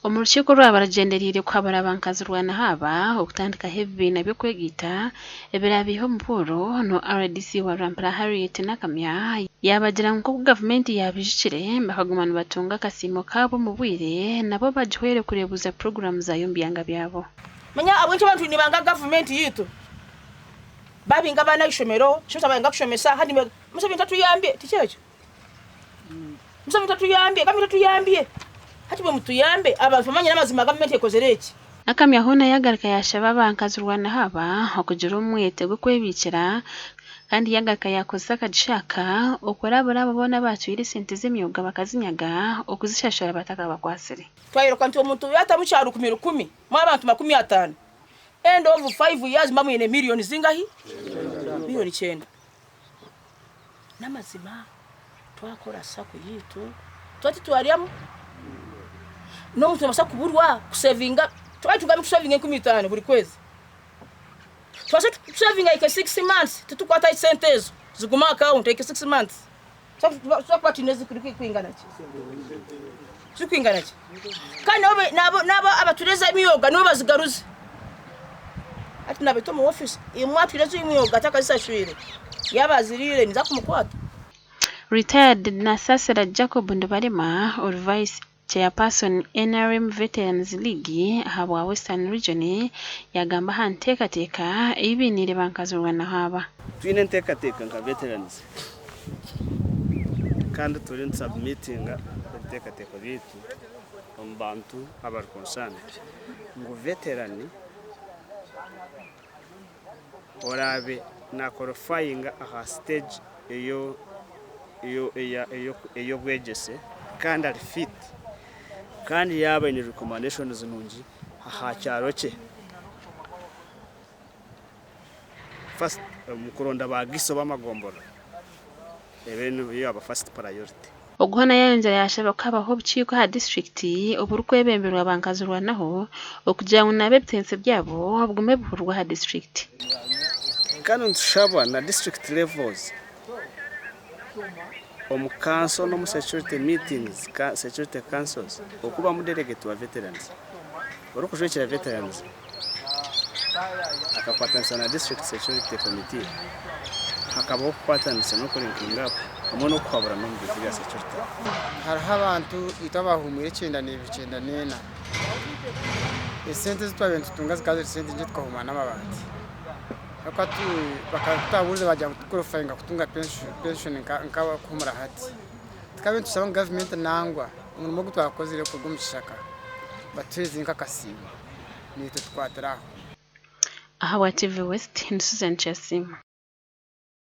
Omu rukiiko orwaba rugyendereire kuhabura ba nkazirwanaho aba okutandikaho ebibiina by'okwegaita ebiraabiihe omu bworo, no rdc wa Rwampara Harriet Nakamya yaabagira ngu nk'oku gavumenti yaabaijukire bakaguma nibatunga akasiimo kaabo omu bwire nabo bagihwere kureebuuza puroguraamu zaayo omu byanga byabo. Manya ahabw'enki abantu nibanga gavumenti yaitu, babinga abaana aha ishomero, abashomesa bayanga kushomesa hati Museveni tatuyambye tikyo ekyo? Museveni tatuyambye, gavumenti tetuyambye. Hati imwe mutuyambe abantu bamanye n'amazima gavumenti ekozire eki. Nakamya hoona yagaruka yashaba aba nkazirwanaho aba okugira omwete gw'okwebiikira kandi yagaruka yakozesa akagisha aka okurabura abo boona abatwire esente z'emyoga bakazinyaga okuzishashura batakabakwatsire. Twayoreka nti omuntu yaatamu kya rukumi rukumi mu abantu 50, end of five years muba mwine million zingahi? Million kyenda. N'amazima twakora sacco yaitu tuba titwaryamu n'omuntu nabaasa kuburwa kusevinga twaba nitugambe kusevinga 5000 buri kwezi tubaase kusevinga like six months titukwataho esente ezo zigume aha account like six months tuba kuba twine ezirikwingana ki zirikwingana ki kandi nabo nabo abatureza emyoga nibo bazigaruza hati nabaita omu ofiisi imwe atwire emyoga atakazisashwire yaaba aziriire ninza kumukwata. Retired Nasasira Jacob Ndibarema ori Vice Chairperson NRM Veterans League ahabwa Western Region yagamba aha nteekateeka ei bainiire ba nkazirwanaho aba. Twine enteekateeka nka veterans kandi turiyo nitusubmitinga ebiteekateeko byaitu omu bantu abari concerned ngu veteran oraabe na qualifyinga aha stage ey'obwegyese kandi ari fit kandi yaaba aine recommendations nungi aha kyaro kye first omu kuronda ba GISO b'amagomborora ebe niyo yaaba first priority. Ogu hoona yayongyera yashaba ku habaho obukiiko aha disiturikiti oburikwebemberwa ba nkazirwanaho okugira ngu nabo ebitenso byabo bigume bihurwe aha disiturikiti. Kandi nitushaba na district levels omu kanso n'omu security meetings, security councils okubamu delegate wa veterans orikujwekyera veterans akakwatanisa na district security committee hakabaho okukwatanisa n'okulinkinga up hamwe n'okuhaburana omu bintu bya security. Hariho abantu itwe abaahumwire 92 94. Esente ezi twabaire nitutunga zikaba ziri sente nkye tukahuma n'amabaati. Ahabw'okuba bakatutabuuriza baagira ngu titukurifayinga kutunga penshoni nk'abarikuhumura hati. Tukaba nitushaba ngu gavumenti nangwa omurimo ogu twakozire kuruga omu kishaka batuheereze nk'akasiimo naitwe tukwatire aho. Ahabwa TV West, ndi Susan Kyasiima.